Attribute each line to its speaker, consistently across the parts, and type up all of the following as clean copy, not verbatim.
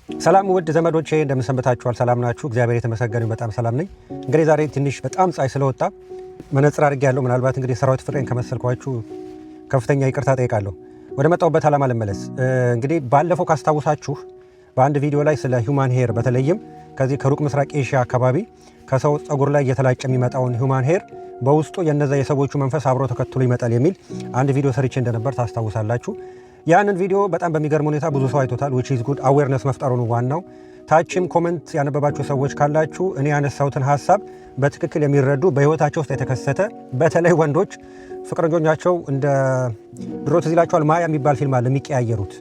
Speaker 1: ሰላም ውድ ዘመዶቼ፣ እንደምን ሰንብታችኋል? ሰላም ናችሁ? እግዚአብሔር የተመሰገነ፣ በጣም ሰላም ነኝ። እንግዲህ ዛሬ ትንሽ በጣም ፀሐይ ስለወጣ መነጽር አድርጌያለሁ። ምናልባት እንግዲህ ሰራዊት ፍቅሬን ከመሰልኳችሁ ከፍተኛ ይቅርታ ጠይቃለሁ። ወደ መጣሁበት ዓላማ ልመለስ። እንግዲህ ባለፈው ካስታውሳችሁ በአንድ ቪዲዮ ላይ ስለ human hair፣ በተለይም ከዚህ ከሩቅ ምስራቅ ኤሽያ አካባቢ ከሰው ፀጉር ላይ እየተላጨ የሚመጣውን human hair በውስጡ የነዛ የሰዎቹ መንፈስ አብሮ ተከትሎ ይመጣል የሚል አንድ ቪዲዮ ሰርቼ እንደነበር ታስታውሳላችሁ። ያንን ቪዲዮ በጣም በሚገርም ሁኔታ ብዙ ሰው አይቶታል። Which is good፣ awareness መፍጠሩ ነው ዋናው። ታችም comment ያነበባችሁ ሰዎች ካላችሁ፣ እኔ ያነሳሁትን ሀሳብ በትክክል የሚረዱ፣ በህይወታቸው ውስጥ የተከሰተ፣ በተለይ ወንዶች ፍቅረኞቻቸው እንደ ድሮ ትዝ ይላችኋል፣ ማያ የሚባል ፊልም አለ፣ የሚቀያየሩት፣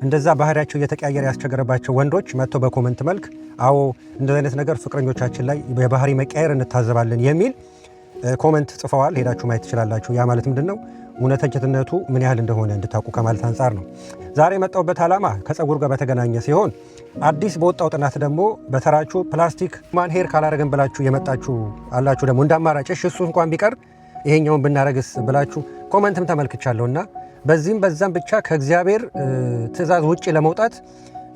Speaker 1: እንደዛ ባህሪያቸው እየተቀያየረ ያስቸገረባቸው ወንዶች መጥተው በ comment መልክ አዎ እንደዚህ አይነት ነገር ፍቅረኞቻችን ላይ የባህሪ መቀየር እንታዘባለን የሚል comment ጽፈዋል። ሄዳችሁ ማየት ትችላላችሁ። ያ ማለት ምንድን ነው? እውነተኝነቱ ምን ያህል እንደሆነ እንድታውቁ ከማለት አንጻር ነው። ዛሬ የመጣሁበት ዓላማ ከፀጉር ጋር በተገናኘ ሲሆን አዲስ በወጣው ጥናት ደግሞ በተራችሁ ፕላስቲክ human hair ካላረግን ብላችሁ የመጣችሁ አላችሁ። ደግሞ እንደ አማራጭ እሺ እሱ እንኳን ቢቀር ይሄኛውን ብናረግስ ብላችሁ comment ም ተመልክቻለሁ። እና በዚህም በዛም ብቻ ከእግዚአብሔር ትእዛዝ ውጭ ለመውጣት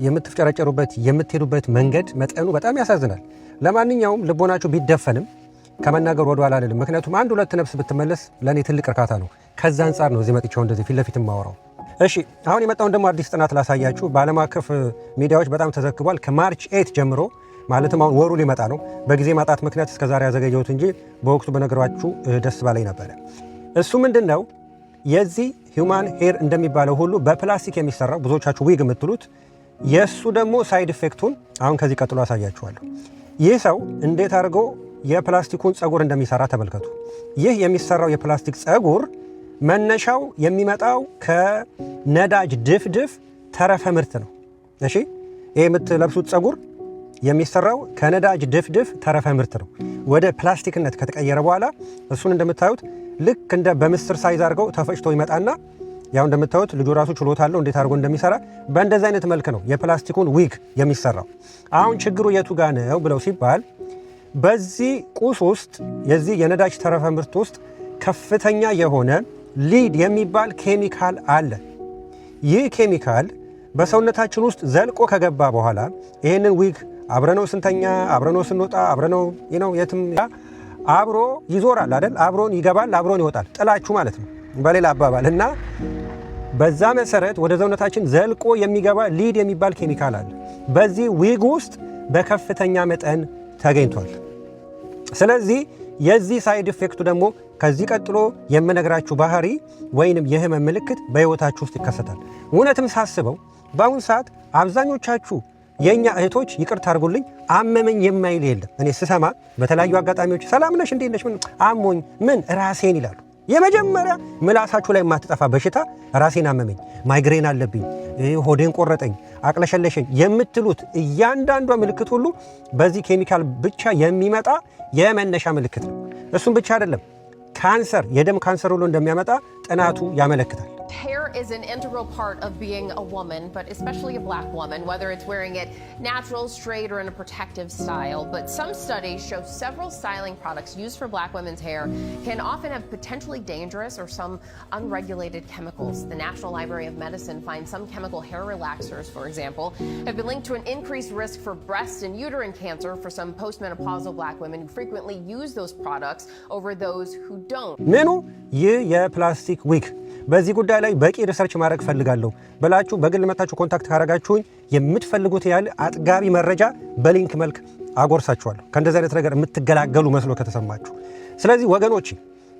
Speaker 1: የምትፍጨረጨሩበት፣ የምትሄዱበት መንገድ መጠኑ በጣም ያሳዝናል። ለማንኛውም ልቦናችሁ ቢደፈንም ከመናገር ወደ ኋላ አልልም። ምክንያቱም አንድ ሁለት ነፍስ ብትመለስ ለእኔ ትልቅ እርካታ ነው። ከዛ አንጻር ነው እዚህ መጥቻው እንደዚህ ፊት ለፊት የማወራው። እሺ፣ አሁን የመጣውን ደግሞ አዲስ ጥናት ላሳያችሁ። በዓለም አቀፍ ሚዲያዎች በጣም ተዘግቧል። ከ March 8 ጀምሮ፣ ማለትም አሁን ወሩ ሊመጣ ነው። በጊዜ ማጣት ምክንያት እስከዛሬ ያዘገየሁት እንጂ በወቅቱ በነገሯችሁ ደስ ባለኝ ነበረ። እሱ ምንድን ነው? የዚህ human hair እንደሚባለው ሁሉ በፕላስቲክ የሚሰራው፣ ብዙዎቻችሁ ዊግ የምትሉት፣ የእሱ ደግሞ side effect ኡን አሁን ከዚህ ቀጥሎ አሳያችኋለሁ። ይህ ሰው እንዴት አድርጎ የፕላስቲኩን ጸጉር እንደሚሰራ ተመልከቱ። ይህ የሚሰራው የፕላስቲክ ጸጉር መነሻው የሚመጣው ከነዳጅ ድፍድፍ ተረፈ ምርት ነው። እሺ፣ ይህ የምትለብሱት ጸጉር የሚሰራው ከነዳጅ ድፍድፍ ተረፈ ምርት ነው። ወደ ፕላስቲክነት ከተቀየረ በኋላ እሱን እንደምታዩት ልክ እንደ በምስር size አድርገው ተፈጭቶ ይመጣና ያው እንደምታዩት ልጁ ራሱ ችሎታ አለው እንዴት አድርጎ እንደሚሰራ። በእንደዚህ አይነት መልክ ነው የፕላስቲኩን ዊግ የሚሰራው። አሁን ችግሩ የቱ ጋ ነው ብለው ሲባል በዚህ ቁስ ውስጥ፣ የዚህ የነዳጅ ተረፈ ምርት ውስጥ ከፍተኛ የሆነ lead የሚባል ኬሚካል አለ። ይህ ኬሚካል በሰውነታችን ውስጥ ዘልቆ ከገባ በኋላ ይህንን ዊግ አብረነው ስንተኛ፣ አብረነው ስንወጣ፣ አብረነው ነው የትም አብሮ ይዞራል አይደል? አብሮን ይገባል፣ አብሮን ይወጣል። ጥላችሁ ማለት ነው በሌላ አባባል። እና በዛ መሰረት ወደ ሰውነታችን ዘልቆ የሚገባ lead የሚባል ኬሚካል አለ። በዚህ ዊግ ውስጥ በከፍተኛ መጠን ተገኝቷል። ስለዚህ የዚህ side effect ኡ ደግሞ ከዚህ ቀጥሎ የምነግራችሁ ባህሪ ወይንም የህመም ምልክት በህይወታችሁ ውስጥ ይከሰታል። እውነትም ሳስበው በአሁን ሰዓት አብዛኞቻችሁ የእኛ እህቶች፣ ይቅርታ አድርጉልኝ፣ አመመኝ የማይል የለም። እኔ ስሰማ በተለያዩ አጋጣሚዎች ሰላም ነሽ፣ እንዴት ነሽ፣ ምን አሞኝ፣ ምን ራሴን ይላሉ። የመጀመሪያ ምላሳችሁ ላይ የማትጠፋ በሽታ ራሴን አመመኝ፣ ማይግሬን አለብኝ፣ ሆዴን ቆረጠኝ፣ አቅለሸለሸኝ የምትሉት እያንዳንዷ ምልክት ሁሉ በዚህ ኬሚካል ብቻ የሚመጣ የመነሻ ምልክት ነው። እሱም ብቻ አይደለም፣ ካንሰር፣ የደም ካንሰር ሁሉ እንደሚያመጣ ጥናቱ ያመለክታል።
Speaker 2: Hair is an integral part of being a woman, but especially a black woman, whether it's wearing it natural, straight, or in a protective style. But some studies show several styling products used for black women's hair can often have potentially dangerous or some unregulated chemicals. The National Library of Medicine finds some chemical hair relaxers, for example, have been linked to an increased risk for breast and uterine cancer for some postmenopausal black women who frequently use those products over those who don't.
Speaker 1: ምኑ? ይህ የፕላስቲክ ዊግ። በዚህ ጉዳይ ላይ በቂ research ማድረግ ፈልጋለሁ ብላችሁ በግል መታችሁ contact ካረጋችሁኝ የምትፈልጉት ያህል አጥጋቢ መረጃ በ link መልክ አጎርሳችኋለሁ፣ ከእንደዚህ አይነት ነገር የምትገላገሉ መስሎ ከተሰማችሁ። ስለዚህ ወገኖች፣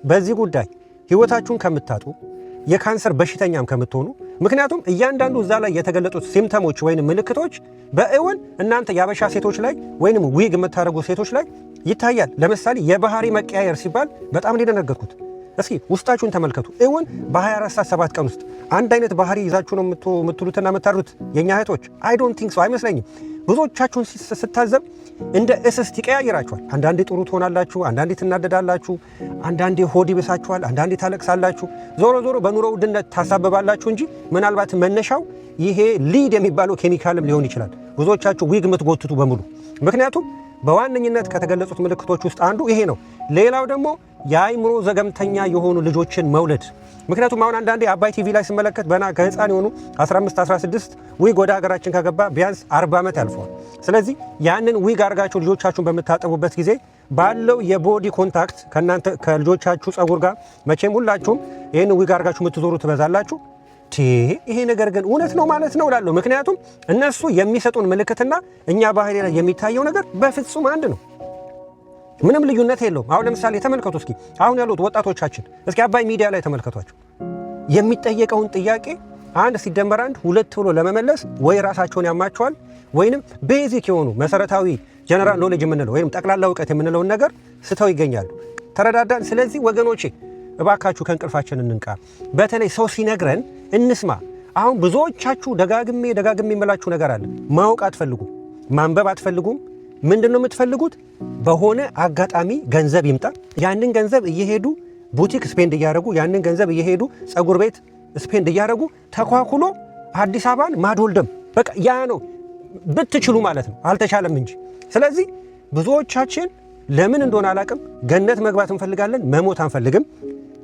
Speaker 1: በዚህ ጉዳይ ህይወታችሁን ከምታጡ፣ የካንሰር በሽተኛም ከምትሆኑ፣ ምክንያቱም እያንዳንዱ እዛ ላይ የተገለጡት symptom ኦች ወይም ምልክቶች በእውን እናንተ የአበሻ ሴቶች ላይ ወይንም ዊግ የምታደርጉ ሴቶች ላይ ይታያል። ለምሳሌ የባህሪ መቀያየር ሲባል በጣም ነው የደነገጥኩት። እስኪ ውስጣችሁን ተመልከቱ። እውን በ24 ሰዓት 7 ቀን ውስጥ አንድ አይነት ባህሪ ይዛችሁ ነው የምትውሉትና የምታድሩት የእኛ እህቶች? I don't think so፣ አይመስለኝም። ብዙዎቻችሁን ስታዘብ እንደ እስስት ይቀያይራችኋል። አንዳንዴ ጥሩ ትሆናላችሁ፣ አንዳንዴ ትናደዳላችሁ፣ አንዳንዴ ሆድ ይብሳችኋል፣ አንዳንዴ ታለቅሳላችሁ። ዞሮ ዞሮ በኑሮ ውድነት ታሳብባላችሁ እንጂ ምናልባት መነሻው ይሄ lead የሚባለው ኬሚካልም ሊሆን ይችላል። ብዙዎቻችሁ ዊግ የምትጎትቱ በሙሉ፣ ምክንያቱም በዋነኝነት ከተገለጹት ምልክቶች ውስጥ አንዱ ይሄ ነው። ሌላው ደግሞ የአእምሮ ዘገምተኛ የሆኑ ልጆችን መውለድ። ምክንያቱም አሁን አንዳንዴ አባይ ቲቪ ላይ ስመለከት በና ከህፃን የሆኑ 15 16 ዊግ ወደ ሀገራችን ከገባ ቢያንስ 40 ዓመት ያልፈዋል። ስለዚህ ያንን ዊግ አድርጋችሁ ልጆቻችሁን በምታጠቡበት ጊዜ ባለው የ body contact ከእናንተ ከልጆቻችሁ ጸጉር ጋር፣ መቼም ሁላችሁም ይህን ዊግ አድርጋችሁ የምትዞሩ ትበዛላችሁ። ይሄ ነገር ግን እውነት ነው ማለት ነው እላለሁ። ምክንያቱም እነሱ የሚሰጡን ምልክትና እኛ ባህሪ ላይ የሚታየው ነገር በፍጹም አንድ ነው። ምንም ልዩነት የለውም። አሁን ለምሳሌ ተመልከቱ እስኪ አሁን ያሉት ወጣቶቻችን፣ እስኪ አባይ ሚዲያ ላይ ተመልከቷቸው። የሚጠየቀውን ጥያቄ አንድ ሲደመር አንድ ሁለት ብሎ ለመመለስ ወይ ራሳቸውን ያማቸዋል ወይንም basic የሆኑ መሰረታዊ general knowledge የምንለው ወይም ጠቅላላ እውቀት የምንለውን ነገር ስተው ይገኛሉ። ተረዳዳን። ስለዚህ ወገኖቼ፣ እባካችሁ ከእንቅልፋችን እንንቃ። በተለይ ሰው ሲነግረን እንስማ። አሁን ብዙዎቻችሁ ደጋግሜ ደጋግሜ የምላችሁ ነገር አለ። ማወቅ አትፈልጉም፣ ማንበብ አትፈልጉም። ምንድን ነው የምትፈልጉት? በሆነ አጋጣሚ ገንዘብ ይምጣ። ያንን ገንዘብ እየሄዱ ቡቲክ spend እያደረጉ፣ ያንን ገንዘብ እየሄዱ ፀጉር ቤት spend እያደረጉ ተኳኩሎ አዲስ አበባን ማዶልደም፣ በቃ ያ ነው ብትችሉ ማለት ነው። አልተቻለም እንጂ። ስለዚህ ብዙዎቻችን ለምን እንደሆነ አላቅም፣ ገነት መግባት እንፈልጋለን፣ መሞት አንፈልግም።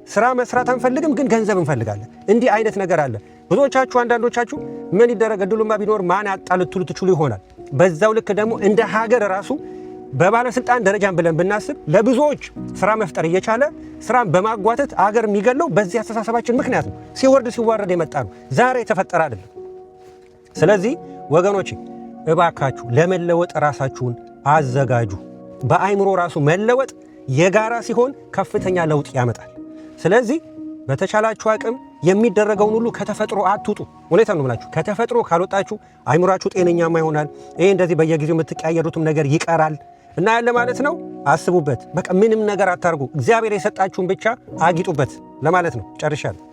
Speaker 1: ስራ መስራት አንፈልግም፣ ግን ገንዘብ እንፈልጋለን። እንዲህ አይነት ነገር አለ። ብዙዎቻችሁ፣ አንዳንዶቻችሁ ምን ይደረግ፣ እድሉማ ቢኖር ማን ያጣ ልትሉ ትችሉ ይሆናል። በዛው ልክ ደግሞ እንደ ሀገር ራሱ በባለስልጣን ደረጃን ብለን ብናስብ ለብዙዎች ስራ መፍጠር እየቻለ ስራን በማጓተት አገር የሚገለው በዚህ አስተሳሰባችን ምክንያት ነው። ሲወርድ ሲዋረድ የመጣ ነው። ዛሬ የተፈጠረ አይደለም። ስለዚህ ወገኖቼ፣ እባካችሁ ለመለወጥ ራሳችሁን አዘጋጁ። በአይምሮ ራሱ መለወጥ የጋራ ሲሆን ከፍተኛ ለውጥ ያመጣል። ስለዚህ በተቻላችሁ አቅም የሚደረገውን ሁሉ ከተፈጥሮ አትውጡ። እውነቴን ነው የምላችሁ። ከተፈጥሮ ካልወጣችሁ አይምሯችሁ ጤነኛማ ይሆናል። ይሄ እንደዚህ በየጊዜው የምትቀያየሩትም ነገር ይቀራል እና ያለ ማለት ነው። አስቡበት። በቃ ምንም ነገር አታርጉ። እግዚአብሔር የሰጣችሁን ብቻ አጊጡበት ለማለት ነው። ጨርሻለሁ።